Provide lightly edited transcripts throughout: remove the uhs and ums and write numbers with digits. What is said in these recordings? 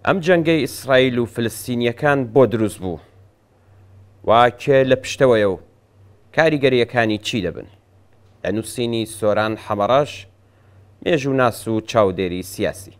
ئەم جەنگەی ئیسرائیل و فلستینیەکان بۆ دروست بوو و کێ لە پشتەوەیە و کاریگەرییەکانی چی دەبن؟ لە نووسینی سۆران حەمەڕەش، مێژووناس و چاودێری سیاسی.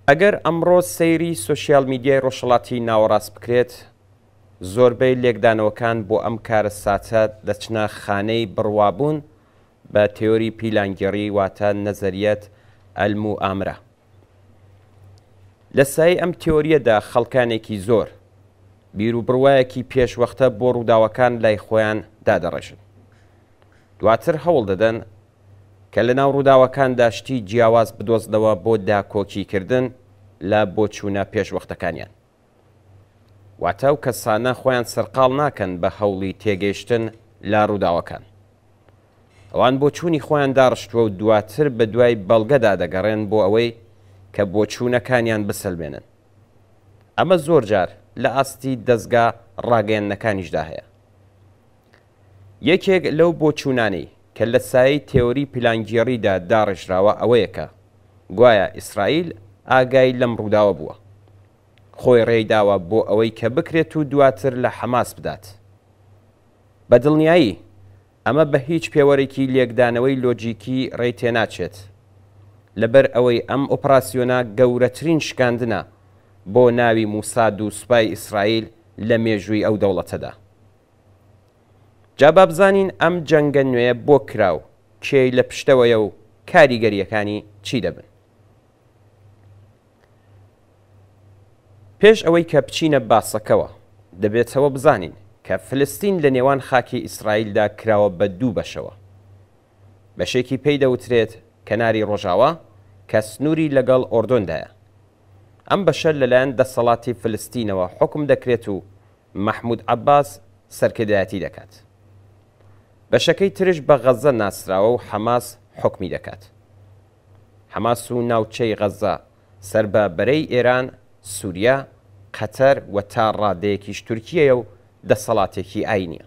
ئەگەر ئەمڕۆ سەیری سۆشیال میدیای ڕۆژهەڵاتی ناوەڕاست بکرێت، زۆربەی لێکدانەوەکان بۆ ئەم کارەساتە دەچنە خانەی بڕوابوون بە تێۆری پیلانگێڕی واتە نەزەریەت ئەلموئامرە. لە سایەی ئەم تێۆرییەدا خەڵکانێکی زۆر، بیروبڕوایەکی پێشوەختە بۆ ڕووداوەکان لای خۆیان دادەڕێژن. دواتر هەوڵ دەدەن کە لەناو ڕووداوەکاندا شتی جیاواز بدۆزنەوە بۆ داکۆکیکردن لە بۆچوونە پێشوەختەکانیان. واتە ئەو کەسانە خۆیان سەرقاڵ ناکەن بە هەوڵی تێگەیشتن لە ڕووداوەکان. ئەوان بۆچوونی خۆیان داڕشتووە و دواتر بە دوای بەڵگەدا دەگەڕێن بۆ ئەوەی کە بۆچوونەکانیان بسەلمێنن. ئەمە زۆر جار لە ئاستی دەزگا ڕاگەیەندنەکانیشدا هەیە. یەکێک لەو بۆچوونانەی کە لە سایەی تێۆری پیلانگێڕیدا داڕێژراوە ئەوەیە کە گوایا ئیسرائیل ئاگای لەم ڕووداوە بووە. خۆی ڕێی داوە بۆ ئەوەی کە بکرێت و دواتر لە حەماس بدات. بە دڵنیایی ئەمە بە هیچ پێوەرێکی لێکدانەوەی لۆجیکی ڕێی تێناچێت. لەبەر ئەوەی ئەم ئۆپراسیۆنە گەورەترین شکاندنە بۆ ناوی موساد و سوپای ئیسرائیل لە مێژووی ئەو دەوڵەتەدا. جا با بزانین ئەم جەنگە نوێیە بۆ کرا و کێی لە پشتەوەیە و کاریگەرییەکانی چی دەبن؟ پێش ئەوەی کە بچینە باسەکەوە، دەبێتەوە بزانین کە فلستین لە نێوان خاکی ئیسرائیلدا کراوە بە دوو بەشەوە. بەشێکی پێی دەوترێت کەناری ڕۆژاوا کە سنووری لەگەڵ ئۆردۆندایە. ئەم بەشە لەلایەن دەسەڵاتی فلستینەوە حوکم دەکرێت و مەحمود عەباس سەرکردایەتی دەکات. بەشەکەی ترش بە غەززە ناسراوە و حەماس حوکمی دەکات. حەماس و ناوچەی غەززە سەر بە بەرەی ئێران، سوریا، قەتەر و تا ڕادەیەکیش تورکیەیە و دەسەڵاتێکی ئاینیە.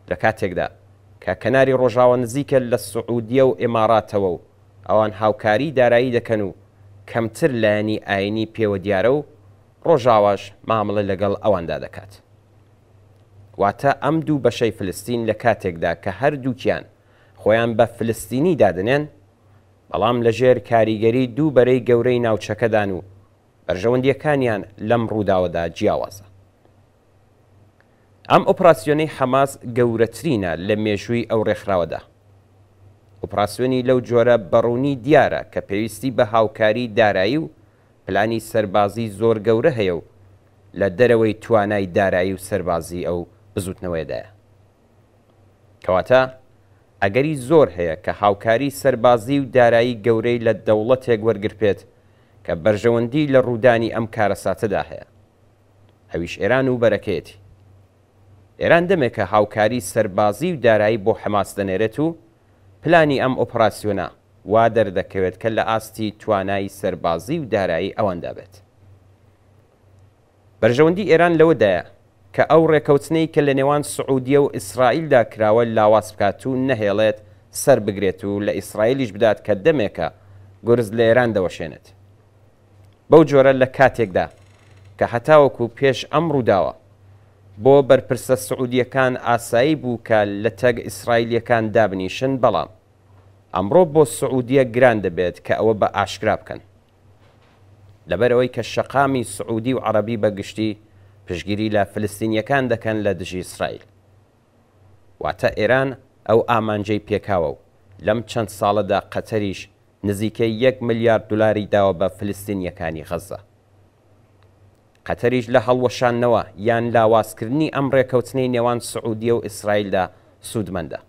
لە کاتێکدا کە کەناری ڕۆژاوا نزیکە لە سعودیە و ئیماراتەوە و ئەوان هاوکاری دارایی دەکەن و کەمتر لایەنی ئاینی پێوە دیارە و ڕۆژاواش مامەڵە لەگەڵ ئەواندا دەکات. واتە ئەم دوو بەشەی فلستین لە کاتێکدا کە هەردووکیان خۆیان بە فلستینی دادەنێن، بەڵام لەژێر کاریگەری دوو بەرەی گەورەی ناوچەکەدان و بەرژەوەندییەکانیان لەم ڕووداوەدا جیاوازە. ئەم ئۆپراسیۆنەی حەماس گەورەترینە لە مێژووی ئەو ڕێکخراوەدا. ئۆپراسیۆنی لەو جۆرە بەڕوونی دیارە کە پێویستی بە هاوکاری دارایی و پلانی سەربازی زۆر گەورە هەیە و لە دەرەوەی توانای دارایی و سەربازی ئەو بزوتنەوەیەدایە. کەواتە ئەگەری زۆر هەیە کە هاوکاری سەربازی و دارایی گەورەی لە دەوڵەتێک وەرگرپێت کە بەرژەوەندی لە ڕوودانی ئەم کارەساتەدا هەیە. ئەویش ئێران و بەرەکەیەتی. ئێران دەمێکە هاوکاری سەربازی و دارایی بۆ حەماس دەنێرێت و پلانی ئەم ئۆپراسیۆنە وا دەردەکەوێت کە لە ئاستی توانای سەربازی و دارایی ئەواندا بێت. بەرژەوەندی ئێران لەوەدایە کە ئەو ڕێکەوتنەی کە لە نێوان سعودیە و ئیسرائیلدا کراوە لاواز بکات و نەهێڵێت سەربگرێت و لە ئیسرائیلیش بدات کە دەمێکە گورز لە ئێران دەوەشێنێت. بەو جۆرە لە کاتێکدا کە هەتاوەکو پێش ئەم ڕووداوە بۆ بەرپرسە سعودیەکان ئاسایی بوو کە لەتەک ئیسرائیلیەکان دابنیشن بەڵام ئەمڕۆ بۆ سعودیە گران دەبێت کە ئەوە بە ئاشکرا بکەن لەبەرئەوەی کە شەقامی سعودی و عەڕەبی بە گشتی پشتگیری لە فلستینیەکان دەکەن لە دژی ئیسرائیل. واتە ئێران ئەو ئامانجەی پێکاوە و لەم چەند ساڵەدا قەتەریش نزیکەی یەک ملیار دولاری داوە بە فلستینیەکانی غەززە. قەتەریش لە هەڵوەشاندنەوە یان لاوازکردنی ئەم ڕێکەوتنەی نێوان سعودیە و ئیسرائیلدا سوودمەندە.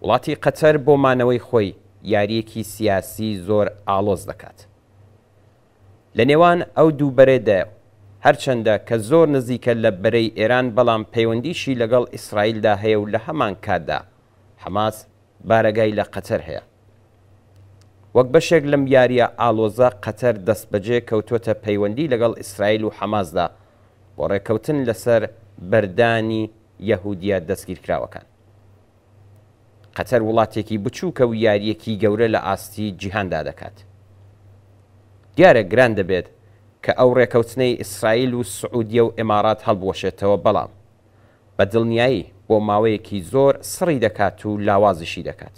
وڵاتی قەتەر بۆ مانەوەی خۆی یارییەکی سیاسی زۆر ئاڵۆز دەکات لە نێوان ئەو دوو بەرەدایە و هەرچەندە کە زۆر نزیکە لە بەرەی ئێران بەڵام پەیوەندیشی لەگەڵ ئیسرائیلدا هەیە و لە هەمانکاتدا حەماس بارەگای لە قەتەر هەیە. وەک بەشێک لەم یارییە ئاڵۆزە قەتەر دەستبەجێ کەوتۆتە پەیوەندی لەگەڵ ئیسرائیل و حەماسدا بۆ ڕێککەوتن لەسەر بەردانی یەهودییە دەستگیرکراوەکان. قەتەر وڵاتێکی بچووکە و یارییەکی گەورە لە ئاستی جیهاندا دەکات. دیارە گران دەبێت کە ئەو ڕێکەوتنەی ئیسرائیل و سعودیە و ئیماڕات هەڵبوەشێتەوە بەڵام بە دڵنیایی بۆ ماوەیەکی زۆر سڕی دەکات و لاوازیشی دەکات.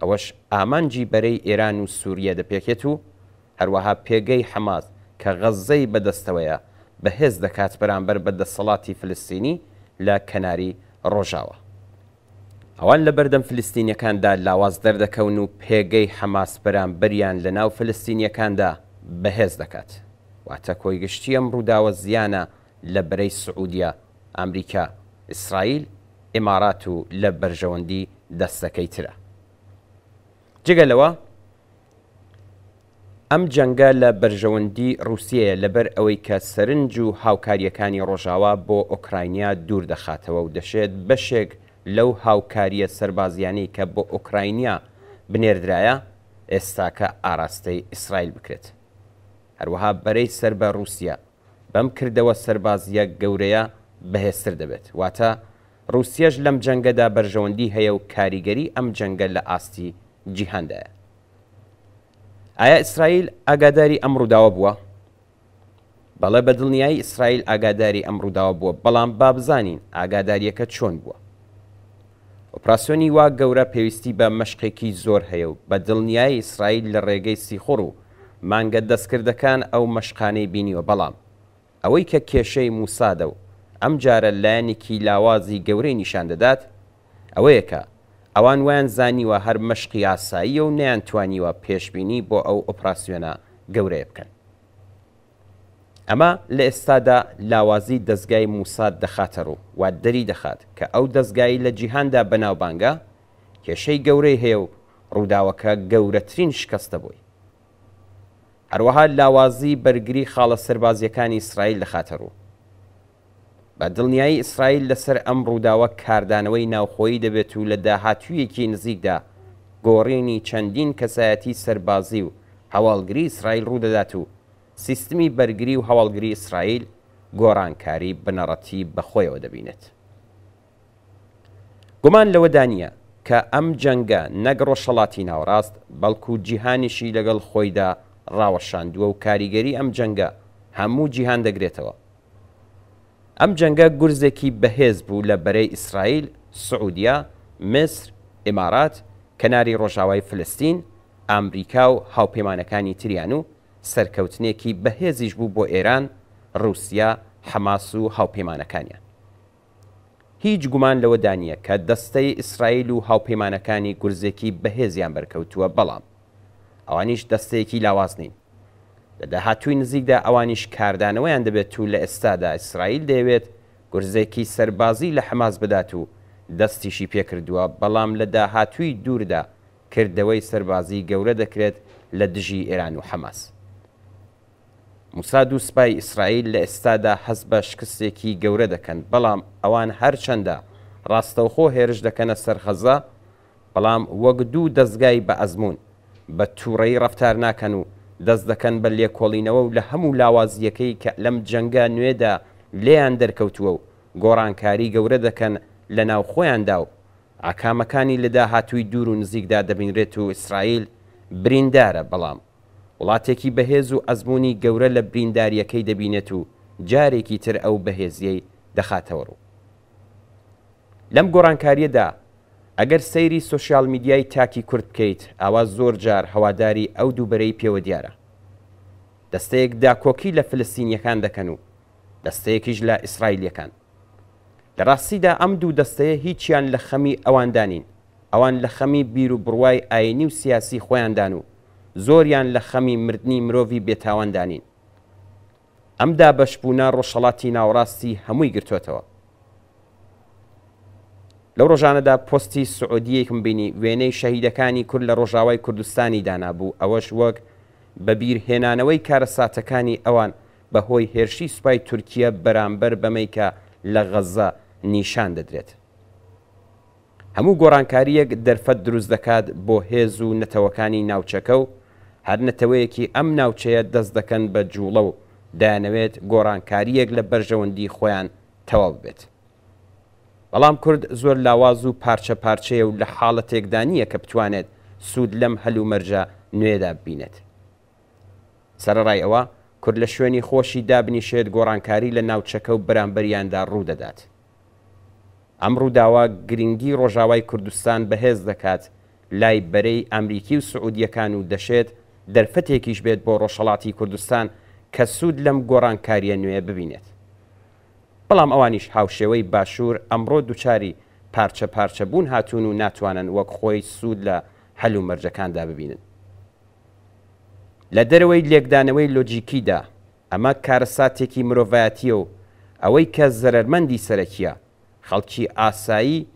ئەوەش ئامانجی بەرەی ئێران و سوریە دەپێکێت و هەروەها پێگەی حەماس کە غەززەی بەدەستەوەیە بەهێز دەکات بەرامبەر بە دەسەڵاتی فلستینی لە کەناری ڕۆژاوا. ئەوان لەبەردەم فلستینیەکاندا لاواز دەردەکەون و پێگەی حەماس بەرامبەریان لەناو فلستینیەکاندا بەهێز دەکات. واتە کۆی گشتی ئەم ڕووداوە زیانە لە بەرەی سعودیە، ئامریکا، ئیسرائیل، ئیمارات و لە بەرژەوەندی دەستەکەی ترە. جگە لەوە ئەم جەنگە لە بەرژەوەندی ڕووسیەیە لەبەر ئەوەی کە سەرنج و هاوکارییەکانی ڕۆژاوا بۆ ئۆکراینیا دوور دەخاتەوە و دەشێت بەشێک لەو هاوکارییە سەربازیانەی کە بۆ ئۆکراینیا بنێردرایە ئێستاکە ئاراستەی ئیسرائیل بکرێت. هەروەها بەرەی سەر بە ڕووسیە بەم کردەوە سەربازییە گەورەیە بەهێزتر دەبێت. واتە ڕووسیەش لەم جەنگەدا بەرژەوەندی هەیە و کاریگەری ئەم جەنگە لە ئاستی جیهاندایە. ئایا ئیسرائیل ئاگاداری ئەم ڕووداوە بووە؟ بەڵێ بە دڵنیایی ئیسرائیل ئاگاداری ئەم ڕووداوە بووە، بەڵام با بزانین ئاگادارییەکە چۆن بووە. ئۆپراسیۆنی وا گەورە پێویستی بە مەشقێکی زۆر هەیە و بە دڵنیایی ئیسرائیل لە ڕێگەی سیخوڕ و مانگە دەستکردەکان ئەو مەشقانەی بینیوە بەڵام ئەوەی کە کێشەی موسادە و ئەمجارە لایەنێکی لاوازی گەورەی نیشان دەدات ئەوەیە کە ئەوان وایان زانیوە هەر مەشقی ئاساییە و نەیانتوانیوە پێشبینی بۆ ئەو ئۆپراسیۆنە گەورەیە بکەن. ئەمە لە ئێستادا لاوازی دەزگای موساد دەخاتە ڕوو و دەری دەخات کە ئەو دەزگایەی لە جیهاندا بەناوبانگە کێشەی گەورەی هەیە و ڕووداوەکە گەورەترین شکەستە بۆی. هەروەها لاوازی بەرگری خاڵە سەربازییەکانی ئیسرائیل دەخاتە ڕوو. بە دڵنیایی ئیسرائیل لەسەر ئەم ڕووداوە کاردانەوەی ناوخۆیی دەبێت و لە داهاتوویەکی نزیکدا گۆڕینی چەندین کەسایەتی سەربازی و هەواڵگری ئیسرائیل ڕوودەدات و سیستمی بەرگری و هەواڵگری ئیسرائیل گۆڕانکاری بنەڕەتی بەخۆیەوە دەبینێت. گومان لەوەدا نییە کە ئەم جەنگە نەک ڕۆژهەڵاتی ناوەڕاست، بەڵکو جیهانیشی لەگەڵ خۆیدا ڕاوەشاندووە و کاریگەری ئەم جەنگە هەموو جیهان دەگرێتەوە. ئەم جەنگە گورزێکی بەهێز بوو لە بەرەی ئیسرائیل، سعودیە، میسر، ئیمارات، کەناری ڕۆژاوای فلستین، ئامریکا و هاوپەیمانەکانی تریان و سەرکەوتنێکی بەهێزیش بوو بۆ ئێران، ڕووسیە، حەماس و هاوپەیمانەکانیان. هیچ گومان لەوەدا نییە کە دەستەی ئیسرائیل و هاوپەیمانەکانی گورزێکی بەهێزیان بەرکەوتووە، بەڵام ئەوانیش دەستەیەکی لاواز نین. لە داهاتووی نزیکدا ئەوانیش کاردانەوەیان دەبێت و لە ئێستادا ئیسرائیل دەیەوێت گورزێکی سەربازی لە حەماس بدات و دەستیشی پێکردووە، بەڵام لە داهاتووی دووردا کردەوەی سەربازی گەورە دەکرێت لە دژی ئێران و حەماس. موساد و سوپای ئیسرائیل لە ئێستادا هەست بە شکستێکی گەورە دەکەن، بەڵام ئەوان هەرچەندە ڕاستەوخۆ هێرش دەکەنە سەر غەزە، بەڵام وەک دوو دەزگای بە ئەزموون، بە تووڕەیی ڕەفتار ناکەن و دەست دەکەن بە لێکۆڵینەوە و لە هەموو لاوازییەکەی کە لەم جەنگە نوێدا لێیان دەرکەوتووە و گۆڕانکاری گەورە دەکەن لە ناو خۆیاندا و ئاکامەکانی لە داهاتووی دوور و نزیکدا دەبینرێت و ئیسرائیل بریندارە، بەڵام. وڵاتێکی بەهێز و ئەزموونی گەورە لە بریندارییەکەی دەبینێت و جارێکی تر ئەو بەهێزییەی دەخاتەوە ڕوو. لەم گۆڕانکارییەدا ئەگەر سەیری سۆشیال میدیای تاکی کورد بکەیت ئاوا زۆر جار هەواداری ئەو دوو بەرەی پێوە دیارە. دەستەیەک داکۆکی لە فلستینییەکان دەکەن و دەستەیەکیش لە ئیسرائیلییەکان. لە ڕاستیدا ئەم دوو دەستەیە هیچیان لە خەمی ئەواندا نین، ئەوان لە خەمی بیروبڕوای ئایینی و سیاسی خۆیاندان و زۆریان لە خەمی مردنی مرۆڤی بێتاواندا نین. ئەم دابەشبوونە ڕۆژهەڵاتی ناوەڕاستی هەمووی گرتۆتەوە. لەو ڕۆژانەدا پۆستی سعودییەکم بینی وێنەی شەهیدەکانی کورد لە ڕۆژاوای کوردستانی دانابوو، ئەوەش وەک بە بیر هێنانەوەی کارەساتەکانی ئەوان بە هۆی هێرشی سوپای تورکیە بەرامبەر بەمەی کە لە غەززە نیشان دەدرێت. هەموو گۆڕانکارییەک دەرفەت دروست دەکات بۆ هێز و نەتەوەکانی ناوچەکە و هەر نەتەوەیەکی ئەم ناوچەیە دەست دەکەن بە جوڵە و دەیانەوێت گۆڕانکارییەک لە بەرژەوەندی خۆیان تەواو ببێت. بەڵام کورد زۆر لاواز و پارچە پارچەیە و لە حاڵەتێکدا نییە کە بتوانێت سوود لەم هەلومەرجە نوێیەدا ببینێت. سەرەڕای ئەوە، کورد لە شوێنی خۆشی دابنیشێت گۆڕانکاری لە ناوچەکە و بەرامبەریاندا ڕوو دەدات. ئەم ڕووداوە گرنگی ڕۆژاوای کوردستان بەهێز دەکات لای بەرەی ئەمریکی و سعودییەکان و دەشێت دەرفەتێکیش بێت بۆ ڕۆژهەڵاتی کوردستان کە سوود لەم گۆڕانکارییە نوێیە ببینێت. بەڵام ئەوانیش هاوشێوەی باشوور ئەمڕۆ دوچاری پارچە پارچە بوون هاتوون و ناتوانن وەک خۆی سوود لە هەلومەرجەکاندا ببینن. لە دەرەوەی لێکدانەوەی لۆجیکیدا، ئەمە کارەساتێکی مرۆڤایەتییە و ئەوەی کە زەرەرمەندی سەرەکییە، خەڵکی ئاسایی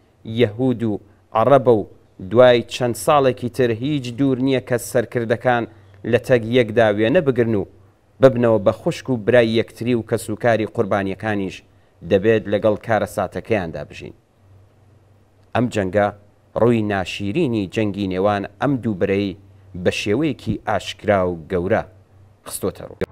یەهود و عەڕەبە و دوای چەند ساڵێکی تر هیچ دوور نییە کە سەرکردەکان لەتەک یەکدا وێنە بگرن و ببنەوە بە خوشک و برای یەکتری و کەسوکاری قوربانیەکانیش دەبێت لەگەڵ کارەساتەکەیاندا بژین. ئەم جەنگە ڕووی ناشیرینی جەنگی نێوان ئەم دوو بەرەی بە شێوەیەکی ئاشکرا و گەورە خستۆتە ڕوو.